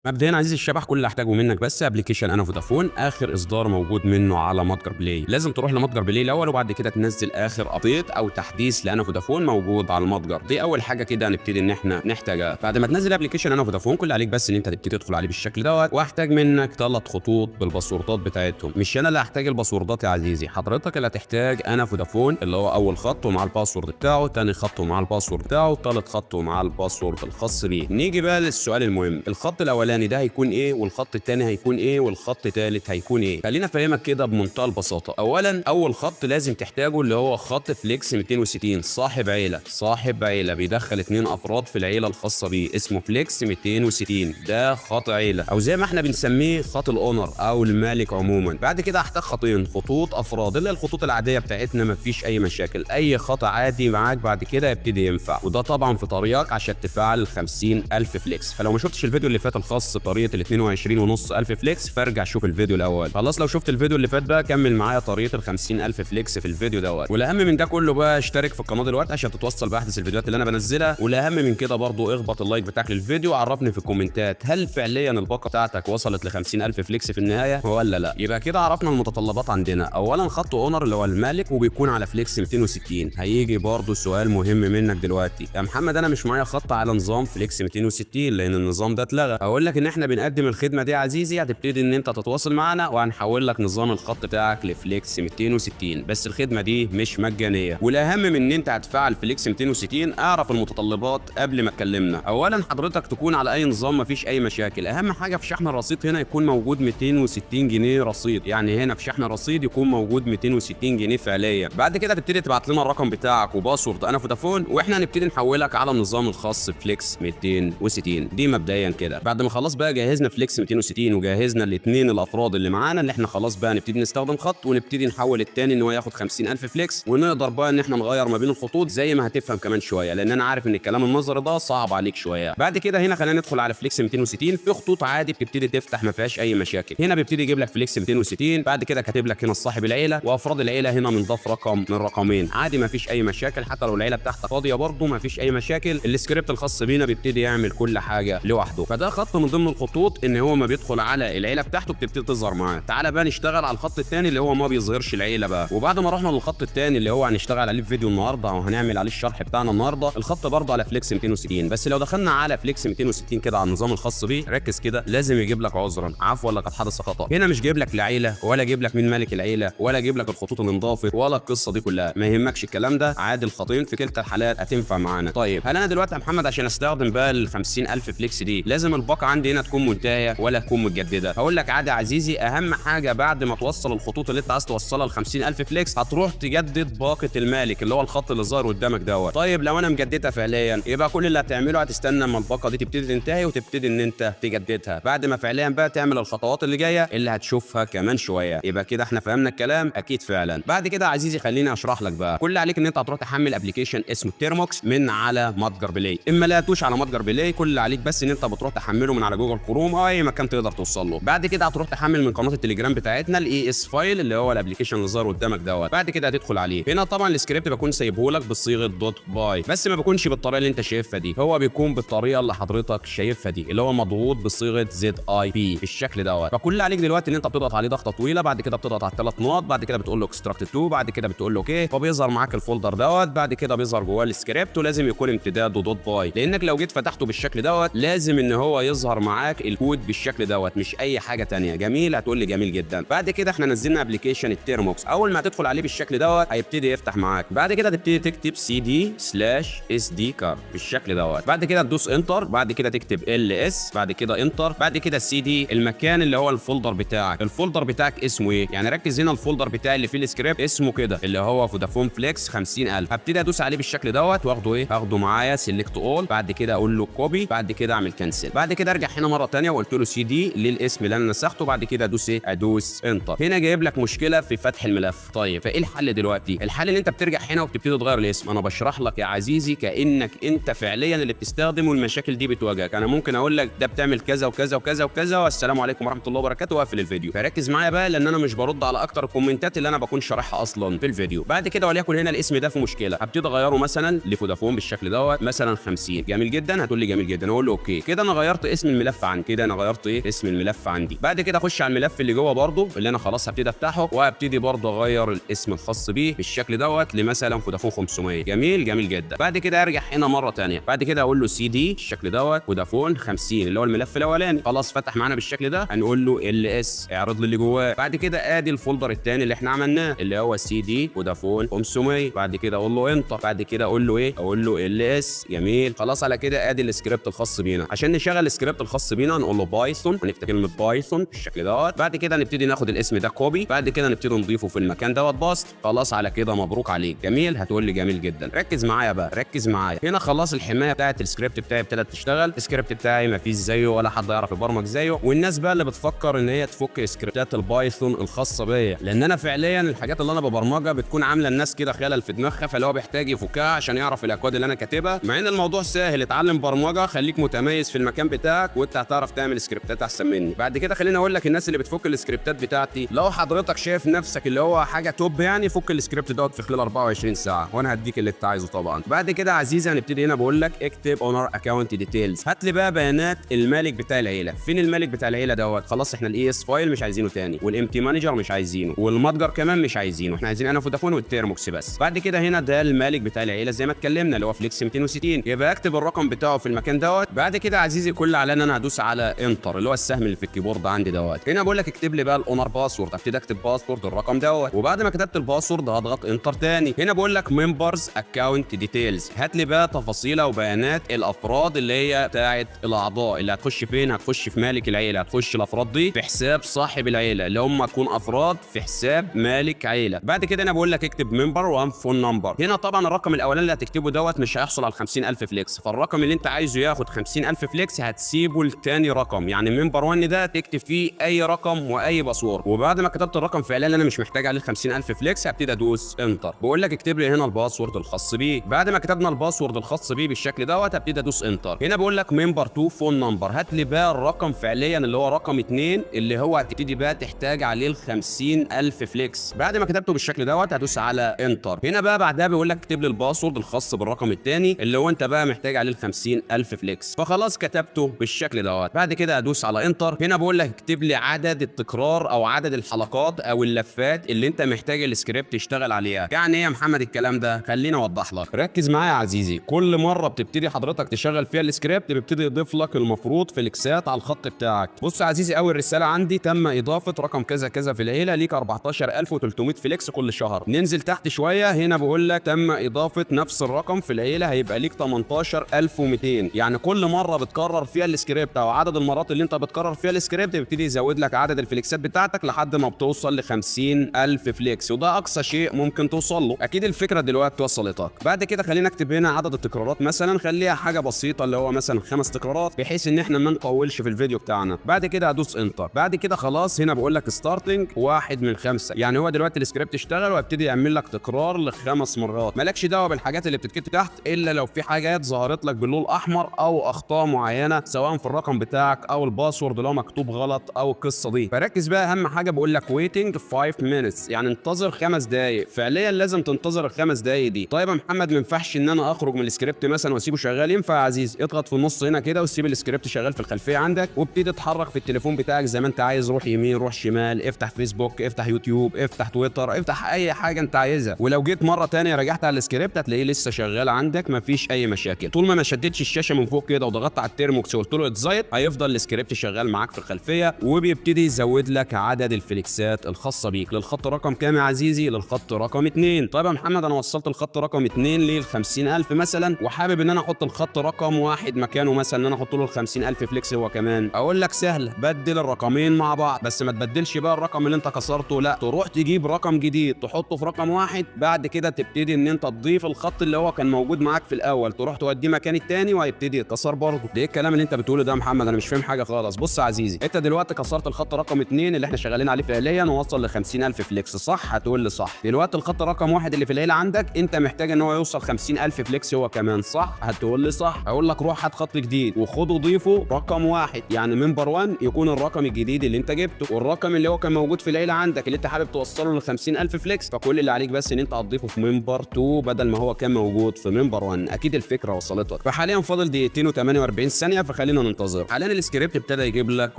مبدئيا عزيزي الشبح، كل اللي احتاجه منك بس application انا فودافون، اخر اصدار موجود منه على متجر بلاي. لازم تروح لمتجر بلاي الاول وبعد كده تنزل اخر update او تحديث لانا فودافون موجود على المتجر. دي اول حاجة كده هنبتدي ان احنا نحتاجها. بعد ما تنزل application انا فودافون، كل اللي عليك بس ان انت تبتدي تدخل عليه بالشكل دوت، واحتاج منك 3 خطوط بالباسوردات بتاعتهم. مش انا اللي هحتاج الباسوردات يا عزيزي، حضرتك اللي هتحتاج انا فودافون اللي هو اول خط ومع ال password بتاعه، ثاني خط ومع ال password بتاعه، ثالث خط ومع ال password الخاص بيه. نيجي بقى للسؤال المهم، الخط الاولاني ده هيكون ايه، والخط الثاني هيكون ايه، والخط الثالث هيكون ايه؟ خلينا افهمك كده بمنتهى البساطة. اولا اول خط لازم تحتاجه اللي هو خط فليكس 260، صاحب عيله، صاحب عيله بيدخل 2 افراد في العيلة الخاصة بيه، اسمه فليكس 260، ده خط عيله او زي ما احنا بنسميه خط ال owner او المالك عموما. بعد كده هحتاج خطين، خطوط افراد اللي هي الخطوط العادية بتاعتنا، مفيش اي مشاكل، اي خط عادي معاك بعد كده يبتدي ينفع، وده طبعا في طريقك عشان تفعل 50000 فليكس. فلو ما شفتش الفيديو اللي فات الخاص بطريقة ال 22.5 الف فليكس فارجع شوف الفيديو الاول. خلاص لو شفت الفيديو اللي فات بقى كمل معايا طريقه ال 50000 فليكس في الفيديو دوت. والاهم من ده كله بقى اشترك في القناة دلوقتي عشان تتوصل باحدث الفيديوهات اللي انا بنزلها. والاهم من كده برضو اخبط ال like بتاعك للفيديو، وعرفني في الكومنتات هل فعليا الباقه بتاعتك وصلت ل 50000 فليكس في النهاية ولا لا. يبقى كده عرفنا المتطلبات عندنا. اولا خط owner اللي هو المالك وبيكون على فليكس 260. هيجي برضو سؤال مهم منك دلوقتي، يا محمد انا مش معايا خط على نظام فليكس 260 لان النظام ده اتلغى. اقول لك ان احنا بنقدم الخدمة دي يا عزيزي، هتبتدي ان انت تتواصل معانا وهنحول لك نظام الخط بتاعك لفليكس 260، بس الخدمة دي مش مجانية. والاهم من ان انت هتفعل فليكس 260 اعرف المتطلبات قبل ما اتكلمنا. اولا حضرتك تكون على اي نظام مفيش اي مشاكل. اهم حاجة في شحن الرصيد هنا يكون موجود 260 جنيه رصيد، يعني هنا في شحن الرصيد يكون موجود 260 جنيه فعليا. بعد كده تبتدي تبعت لنا الرقم بتاعك و password انا فودافون، واحنا هنبتدي نحولك على النظام الخاص بفليكس 260. دي مبدئيا كده. بعد ما خلاص بقى جهزنا فليكس 260 وجهزنا الاثنين الافراد اللي معانا اللي احنا خلاص بقى نبتدي نستخدم خط ونبتدي نحول الثاني ان هو ياخد 50000 فليكس، ونقدر بقى ان احنا نغير ما بين الخطوط زي ما هتفهم كمان شوية، لان انا عارف ان الكلام النظري ده صعب عليك شوية. بعد كده هنا خلينا ندخل على فليكس 260. في خطوط عادي بتبتدي تفتح ما فيهاش اي مشاكل. هنا بيبتدي يجيب لك فليكس 260، بعد كده كاتب لك هنا صاحب العيلة وافراد العيلة، هنا بنضاف رقم من رقمين عادي ما فيش اي مشاكل، حتى لو العيلة بتاعتك فاضية برده ما فيش اي مشاكل. السكريبت الخاص بينا بيبتدي يعمل كل حاجة لوحده. فده خط من ضمن الخطوط ان هو ما بيدخل على العيلة بتاعته بتبتدي تظهر معاه. تعالى بقى نشتغل على الخط الثاني اللي هو ما بيظهرش العيلة بقى. وبعد ما رحنا للخط الثاني اللي هو هنشتغل عليه في فيديو النهارده او هنعمل عليه الشرح بتاعنا النهارده، الخط برده على فليكس 260. بس لو دخلنا على فليكس 260 كده على النظام الخاص بيه، ركز كده، لازم يجيب لك عذرا عفوا لقد حدث خطا. هنا مش جايب لك لا عيله ولا جايب لك مين مالك العيلة ولا جايب لك الخطوط اللي انضافت ولا القصة دي كلها، ما يهمكش الكلام ده، عادي الخطين في كلتا الحالات هتنفع معانا. طيب هل انا دلوقتي يا محمد عشان استخدم بقى ال 50000 فليكس دي لازم الباقه عندي هنا تكون منتهية ولا تكون متجددة؟ هقول لك عادي يا عزيزي، اهم حاجة بعد ما توصل الخطوط اللي انت عايز توصلها ل 50000 فليكس هتروح تجدد باقه المالك اللي هو الخط اللي ظاهر قدامك دوت. طيب لو انا مجددها فعليا يبقى كل اللي هتعمله هتستنى اما الباقه دي تبتدي تنتهي وتبتدي ان انت تجددها، بعد ما فعليا بقى تعمل الخطوات اللي جاية اللي هتشوفها كمان شوية. يبقى كده احنا فهمنا الكلام اكيد فعلا. بعد كده يا عزيزي خليني اشرح لك بقى، كل اللي عليك ان انت هتروح تحمل application اسمه تيرموكس من على متجر بلاي. اما لقيتوش على متجر بلاي كل اللي عليك بس ان انت بتروح تحمله من على جوجل كروم او اي مكان تقدر توصل له. بعد كده هتروح تحمل من قناة التليجرام بتاعتنا ال ES file اللي هو ال application اللي ظاهر قدامك دوت. بعد كده هتدخل عليه. هنا طبعا السكريبت بكون سايبه لك بصيغة dot py، بس ما بيكونش بالطريقة اللي انت شايفها دي، هو بيكون بالطريقة اللي حضرتك شايفها دي اللي هو مضغوط بصيغة ZIP بالشكل دوت. فكل اللي عليك دلوقتي ان انت بتضغط عليه ضغطه طويلة، بعد كده بتضغط على الثلاث نقط، بعد كده بتقول له extract to، بعد كده بتقول له okay، فبيظهر معاك ال folder دوت. بعد كده بيظهر جواه السكريبت ولازم يكون امتداده dot py، لانك لو جيت فتحته بالشكل دوت لازم ان هو يظهر معاك الكود بالشكل دوت مش اي حاجة تانية. جميل، هتقول لي جميل جدا. بعد كده احنا نزلنا application التيرموكس، اول ما هتدخل عليه بالشكل دوت هيبتدي يفتح معاك. بعد كده تبتدي تكتب cd slash SD card بالشكل دوت، بعد كده تدوس enter، بعد كده تكتب ls، بعد كده enter، بعد كده سي دي المكان اللي هو ال folder بتاعك. ال folder بتاعك اسمه ايه؟ يعني ركز هنا، ال folder بتاعي اللي فيه السكريبت اسمه كده اللي هو فودافون فليكس 50000. هبتدي ادوس عليه بالشكل دوت واخده ايه؟ هاخده معايا select all، بعد كده اقول له copy، بعد كده اعمل cancel، بعد كده ارجع هنا مرة ثانية وقلت له سي دي للاسم اللي انا نسخته، بعد كده ادوس ايه؟ ادوس enter. هنا جايب لك مشكلة في فتح الملف. طيب فايه الحل دلوقتي؟ الحل ان انت بترجع هنا وبتبتدي تغير الاسم. انا بشرح لك يا عزيزي كانك انت فعليا اللي بتستخدم والمشاكل دي بتواجهك. انا ممكن اقول لك ده بتعمل كذا وكذا وكذا وكذا والسلام عليكم ورحمة الله وبركاته واقفل الفيديو. فركز معايا بقى لان انا مش برد على اكتر الكومنتات اللي انا بكون شارحها اصلا في الفيديو. بعد كده وليكن هنا الاسم ده في مشكلة، هبتدي اغيره مثلا لفودافون بالشكل دوت مثلا 50. جميل جدا، هتقول لي جميل جدا، اقول له okay. كده انا غيرت اسم الملف. الملف عندي كده. انا غيرت ايه؟ اسم الملف عندي. بعد كده اخش على الملف اللي جوه برده اللي انا خلاص هبتدي افتحه، وابتدي برده اغير الاسم الخاص بيه بالشكل دوت لمثلا فودافون 500. جميل، جميل جدا. بعد كده ارجع هنا مرة ثانية، بعد كده اقول له سي دي بالشكل دوت فودافون 50 اللي هو الملف الاولاني. خلاص فتح معانا بالشكل ده، هنقول له ls اعرض لي اللي جواه. بعد كده ادي ال folder الثاني اللي احنا عملناه اللي هو سي دي فودافون 500. بعد كده اقول له enter. بعد كده اقول له ايه؟ اقول له ls. جميل، خلاص على كده ادي السكريبت الخاص بينا. عشان نشغل السكريبت الخاص بينا نقول له Python، هنكتب كلمة Python بالشكل دوت. بعد كده نبتدي ناخد الاسم ده copy، بعد كده نبتدي نضيفه في المكان دوت paste. خلاص على كده مبروك عليك. جميل، هتقول لي جميل جدا. ركز معايا بقى، ركز معايا هنا. خلاص الحماية بتاعت السكريبت بتاعي ابتدت تشتغل. السكريبت بتاعي ما فيش زيه ولا حد يعرف يبرمج زيه. والناس بقى اللي بتفكر ان هي تفك سكريبتات ال Python الخاصة بيا، لان انا فعليا الحاجات اللي انا ببرمجها بتكون عامله الناس كده خلل في دماغها، فاللي هو بيحتاج يفكها عشان يعرف الاكواد اللي انا كاتبها. مع ان الموضوع سهل، اتعلم برمجة، خليك متميز في المكان بتاعك، وانت هتعرف تعمل سكريبتات احسن مني. بعد كده خليني اقول لك الناس اللي بتفك السكريبتات بتاعتي، لو حضرتك شايف نفسك اللي هو حاجة top يعني، فك السكريبت دوت في خلال 24 ساعة وانا هديك اللي انت عايزه طبعا. بعد كده عزيزي هنبتدي هنا بقول لك اكتب owner account details، هات لي بقى بيانات المالك بتاع العيلة. فين المالك بتاع العيلة دوت؟ خلاص احنا ال ES file مش عايزينه تاني، وال MT manager مش عايزينه، والمتجر كمان مش عايزينه، احنا عايزين انا فودافون وال Termux بس. بعد كده هنا ده المالك بتاع العيلة زي ما اتكلمنا اللي هو flex 260، يبقى اكتب الرقم بتاعه في المكان دوت. بعد كده عزيزي كل على ان انا هدوس على enter اللي هو السهم اللي في ال keyboard عندي دوت. هنا بقول لك اكتب لي بقى ال owner password، ابتدي اكتب password الرقم دوت، وبعد ما كتبت ال password هضغط enter تاني. هنا بقول لك members account details، هات لي بقى تفاصيل وبيانات الافراد اللي هي بتاعه الاعضاء اللي هتخش فين؟ هتخش في مالك العيلة، هتخش الافراد دي في حساب صاحب العيلة اللي هم تكون افراد في حساب مالك عيله. بعد كده انا بقول لك اكتب member 1 phone number. هنا طبعا الرقم الاولاني اللي هتكتبه دوت مش هيحصل على 50000 flex، فالرقم اللي انت عايزه ياخد 50000 flex هتسيبه لتاني رقم، يعني member 1 ده تكتب فيه اي رقم واي password. وبعد ما كتبت الرقم فعليا اللي انا مش محتاج عليه 50000 flex هبتدي ادوس enter. بقول لك اكتب لي هنا ال password الخاص بيه. بعد ما كتبنا ال password الخاص بيه بالشكل دوت هبتدي ادوس enter. هنا بقول لك member 2 phone number، هات لي بقى الرقم فعليا اللي هو رقم 2 اللي هو هتبتدي بقى تحتاج عليه ال 50000 flex. بعد ما كتبته بالشكل دوت هدوس على enter. هنا بقى بعدها بيقول لك اكتب لي ال password الخاص بالرقم الثاني اللي هو انت بقى محتاج عليه ال 50000 flex، فخلاص كتبته بالشكل دوت. بعد كده ادوس على enter. هنا بقول لك اكتب لي عدد التكرار او عدد الحلقات او اللفات اللي انت محتاج السكريبت يشتغل عليها. يعني ايه يا محمد الكلام ده؟ خليني اوضح لك، ركز معايا يا عزيزي. كل مرة بتبتدي حضرتك تشغل فيها السكريبت بيبتدي يضيف لك المفروض فليكسات على الخط بتاعك. بص يا عزيزي، اول رسالة عندي تم اضافه رقم كذا كذا في العيلة، ليك 14300 flex كل شهر. ننزل تحت شوية، هنا بقول لك تم اضافه نفس الرقم في العيلة هيبقى ليك 18200. يعني كل مرة بتكرر فيها السكريبت او عدد المرات اللي انت بتكرر فيها السكريبت بيبتدي يزود لك عدد الفليكسات بتاعتك لحد ما بتوصل ل 50000 flex، وده اقصى شيء ممكن توصل له. اكيد الفكرة دلوقتي وصلتك. بعد كده خلينا نكتب هنا عدد التكرارات، مثلا خليها حاجة بسيطة اللي هو مثلا 5 تكرارات بحيث ان احنا ما نطولش في الفيديو بتاعنا. بعد كده هدوس enter. بعد كده خلاص هنا بقول لك starting 1 من 5، يعني هو دلوقتي السكريبت اشتغل وابتدي يعمل لك تكرار لخمس مرات. مالكش دعوه بالحاجات اللي بتتكتب تحت الا لو في حاجات ظهرت لك باللون الاحمر او اخطاء معينة سواء في الرقم بتاعك او ال password اللي هو مكتوب غلط او القصة دي. فركز بقى، اهم حاجة بقول لك waiting 5 minutes، يعني انتظر 5 دقائق. فعليا لازم تنتظر الخمس دقائق دي. طيب يا محمد ما ينفعش ان انا اخرج من السكريبت مثلا واسيبه شغال؟ ينفع يا عزيز، اضغط في النص هنا كده وسيب السكريبت شغال في الخلفية عندك، وابتدي اتحرك في التليفون بتاعك زي ما انت عايز، روح يمين روح شمال، افتح فيسبوك، افتح يوتيوب، افتح تويتر، افتح اي حاجة انت عايزها. ولو جيت مرة تانية رجعت على السكريبت هتلاقيه لسه شغال عندك، مفيش اي مشاكل. طول ما شدتش الشاشة من فوق كده وضغطت على ال Termux وقلت له exit، هيفضل السكريبت شغال معاك في الخلفية وبيبتدي يزود لك عدد الفليكسات الخاصة بيك. للخط رقم كام يا عزيزي؟ للخط رقم 2. طيب يا محمد انا وصلت الخط رقم 2 لل 50000 مثلا، وحابب ان انا احط الخط رقم 1 مكانه مثلا، ان انا احط له ال 50000 flex هو كمان. اقول لك سهل، بدل الرقمين مع بعض، بس ما تبدلش بقى الرقم اللي انت كسرته، لا تروح تجيب رقم جديد تحطه في رقم 1، بعد كده تبتدي ان انت تضيف الخط اللي هو كان موجود معاك في الاول، تروح توديه مكان التاني وهيبتدي يتكسر برضه. ده ايه الكلام اللي انت بتقوله ده يا محمد؟ انا مش فاهم حاجة خالص. بص يا عزيزي، انت دلوقتي كسرت الخط رقم 2 اللي احنا شغالين عليه فعليا ووصل ل 50000 flex، صح؟ هتقول لي صح. دلوقتي الخط رقم 1 اللي في العيلة عندك انت محتاج ان هو يوصل 50000 flex هو كمان، صح؟ هتقول لي صح. هقول لك روح هات خط جديد وخده ضيفه رقم 1، يعني member 1 يكون الرقم الجديد اللي انت جبته، والرقم اللي هو كان موجود في العيلة عندك اللي انت حابب توصله ل 50000 flex، فكل اللي عليك بس ان انت هتضيفه في member 2 بدل ما هو كان موجود في member 1. اكيد الفكرة وصلتك. فحاليا فاضل دقيقتين و48 ثانية، فخلينا فخلينا ننتظر. حاليا السكريبت ابتدى يجيب لك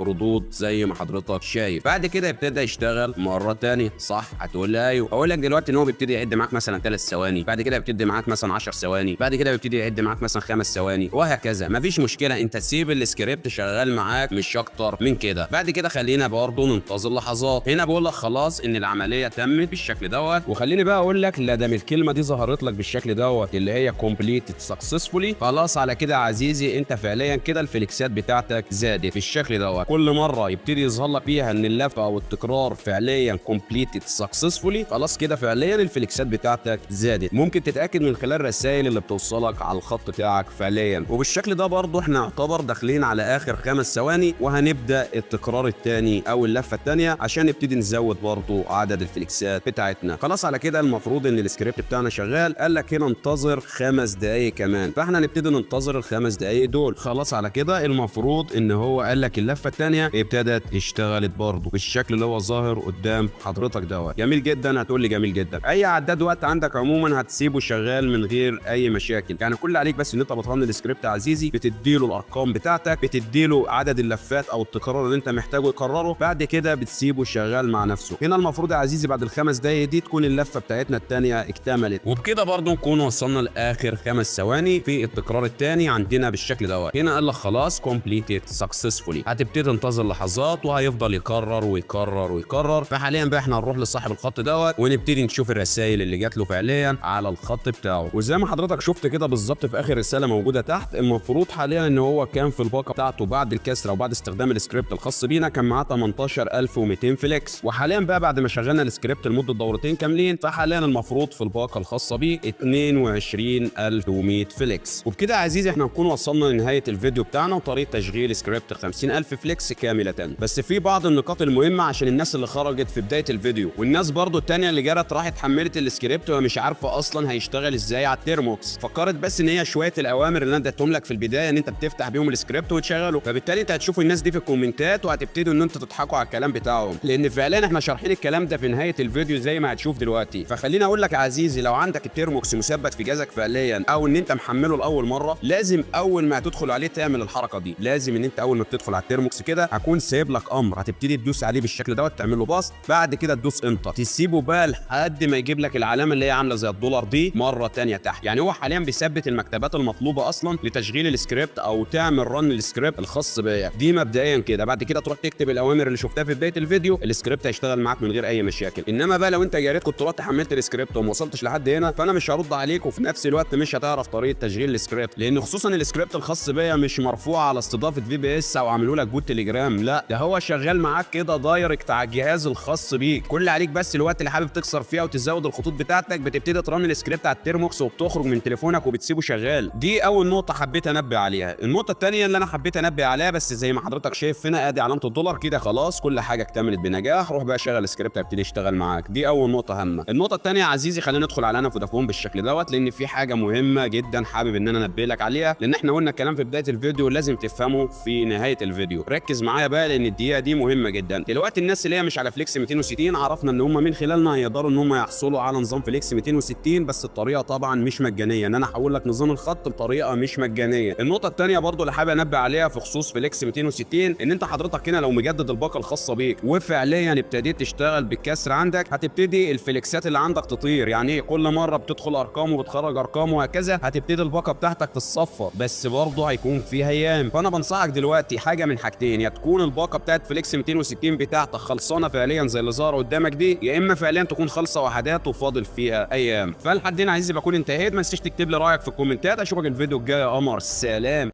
ردود زي ما حضرتك شايف. بعد كده ابتدى يشتغل مرة ثانية، صح؟ هتقول لي ايوه. اقول لك دلوقتي ان هو بيبتدي يعد معاك مثلا 3 ثواني، بعد كده بيبتدي معاك مثلا 10 ثواني، بعد كده بيبتدي يعد معاك مثلا 5 ثواني، وهكذا. مفيش مشكلة، انت تسيب السكريبت شغال معاك مش اكتر من كده. بعد كده خلينا برضه ننتظر لحظات. هنا بقول لك خلاص ان العملية تمت بالشكل دوت. وخليني بقى اقول لك لا دام الكلمة دي ظهرت لك بالشكل دوت اللي هي completed successfully، خلاص على كده يا عزيزي انت فعليا كده الفليكسات بتاعتك زادت بالشكل دوت. كل مرة يبتدي يظهر لك فيها ان اللفة او التكرار فعليا completed successfully، خلاص كده فعليا الفليكسات بتاعتك زادت. ممكن تتاكد من خلال الرسائل اللي بتوصلك على الخط بتاعك فعليا. وبالشكل ده برضه احنا يعتبر داخلين على اخر 5 ثواني، وهنبدا التكرار الثاني او اللفة الثانية عشان نبتدي نزود برضه عدد الفليكسات بتاعتنا. خلاص على كده المفروض ان السكريبت بتاعنا شغال. قال لك هنا انتظر 5 دقائق كمان، فاحنا هنبتدي ننتظر ال5 دقائق دول. خلاص على كده المفروض ان هو قال لك اللفة الثانية ابتدت اشتغلت برضه بالشكل اللي هو ظاهر قدام حضرتك دوت. جميل جدا. هتقول لي جميل جدا. اي عداد وقت عندك عموما هتسيبه شغال من غير اي مشاكل. يعني كل عليك بس ان انت بت run ال script يا عزيزي، بتديله الارقام بتاعتك، بتديله عدد اللفات او التكرار اللي انت محتاجه يكرره، بعد كده بتسيبه شغال مع نفسه. هنا المفروض يا عزيزي بعد ال5 دقايق دي تكون اللفة بتاعتنا الثانية اكتملت. وبكده برضه نكون وصلنا لاخر 5 ثواني في التكرار الثاني عندنا بالشكل دوت. هنا قال لك خلاص completed successfully. هتبتدي تنتظر لحظات وهيفضل يكرر ويكرر ويكرر. فحاليا بقى احنا هنروح لصاحب الخط دوت ونبتدي نشوف الرسائل اللي جات له فعليا على الخط بتاعه. وزي ما حضرتك شفت كده بالظبط في اخر رسالة موجودة تحت، المفروض حاليا ان هو كان في الباقه بتاعته بعد الكسرة وبعد استخدام السكريبت الخاص بينا كان معاه 18200 flex. وحاليا بقى بعد ما شغلنا السكريبت لمدة دورتين كاملين، فحاليا المفروض في الباقه الخاصة بيه 22100 flex. وبكده يا عزيزي احنا نكون وصلنا لنهاية الفيديو بتاعنا وطريقه تشغيل سكريبت 50000 flex كاملة. بس في بعض النقاط المهمة عشان الناس اللي خرجت في بداية الفيديو والناس برضو التانية اللي جرت راحت حملت السكريبت ومش عارفه اصلا هيشتغل ازاي على الترموكس، فكرت بس ان هي شوية الاوامر اللي انا اديتهم لك في البداية ان انت بتفتح بيهم السكريبت وتشغله. فبالتالي انت هتشوفوا الناس دي في الكومنتات وهتبتدوا ان انتوا تضحكوا على الكلام بتاعهم، لان فعلا احنا شارحين الكلام ده في نهاية الفيديو زي ما هتشوف دلوقتي. فخليني اقول لك يا عزيزي لو عندك الترموكس مثبت في جهازك فعليا او ان انت محمله لاول مرة، لازم اول ما هتدخل عليه تعمل الحركة دي. لازم ان انت اول ما بتدخل على الترموكس كده هكون سايب لك امر هتبتدي تدوس عليه بالشكل دوت، تعمل له paste، بعد كده تدوس enter، تسيبه بقى لحد ما يجيب لك العلامة اللي هي عامله زي الدولار دي مرة ثانية تحت. يعني هو حاليا بيثبت المكتبات المطلوبة اصلا لتشغيل السكريبت او تعمل run لل script الخاص بيك دي مبدئيا كده. بعد كده تروح تكتب الاوامر اللي شفتها في بداية الفيديو، السكريبت هيشتغل معاك من غير اي مشاكل. انما بقى لو انت جريت كنت رحت حملت السكريبت وما وصلتش لحد هنا، فانا مش هرد عليك، وفي نفس الوقت مش هتعرف طريقه تشغيل السكريبت، لان خصوصا السكريبت الخاص بيا مش مرفوع على استضافة VPS او عامله لك bot تليجرام، لا ده هو شغال معاك كده direct على الجهاز الخاص بيك. كل عليك بس الوقت اللي حابب تكسر فيها وتزود الخطوط بتاعتك بتبتدي ت run ال script على الترموكس وبتخرج من تليفونك وبتسيبه شغال. دي اول نقطة حبيت انبه عليها. النقطة الثانية اللي انا حبيت انبه عليها، بس زي ما حضرتك شايف هنا ادي علامة الدولار كده، خلاص كل حاجة اكتملت بنجاح. روح بقى شغل السكريبت هيبتدي يشتغل معاك. دي اول نقطة هامة. النقطة الثانية يا عزيزي خلينا ندخل على انا فودافون بالشكل دوت، لان في حاجة مهمة جدا حابب ان انا انبه لك عليها، لان احنا قلنا الكلام في بداية الفيديو لازم تفهمه في نهاية الفيديو. ركز معايا بقى لان الدقيقة دي مهمة جدا. دلوقتي الناس اللي هي مش على flex 260 عرفنا ان هم من خلالنا هيقدروا ان هم يحصلوا على نظام flex 260، بس الطريقة طبعا مش مجانية، ان انا هحول لك نظام الخط بطريقة مش مجانية. النقطة الثانية برضو اللي حابب انبه عليها في خصوص flex 260، ان انت حضرتك هنا لو مجدد الباقه الخاصة بيك وفعليا ابتديت تشتغل بالكسر عندك، هتبتدي الفليكسات اللي عندك تطير. يعني ايه؟ كل مرة بتدخل ارقام وبتخرج ارقام وهكذا، هتبتدي الباقه بتاعتك تتصفى، بس برضه هيكون فيها ايام. فانا بنصحك دلوقتي حاجة من حاجتين، يا تكون الباقه بتاعت flex 260 بتاعتك خلصانه فعليا زي اللي ظهر قدامك دي، يا اما فعليا تكون خالصة وحدات وفاضل فيها ايام. فلحد هنا عايز بكون انتهيت. ما تنساش تكتب لي رايك في الكومنتات. اشوفك الفيديو الجاي يا قمر. سلام.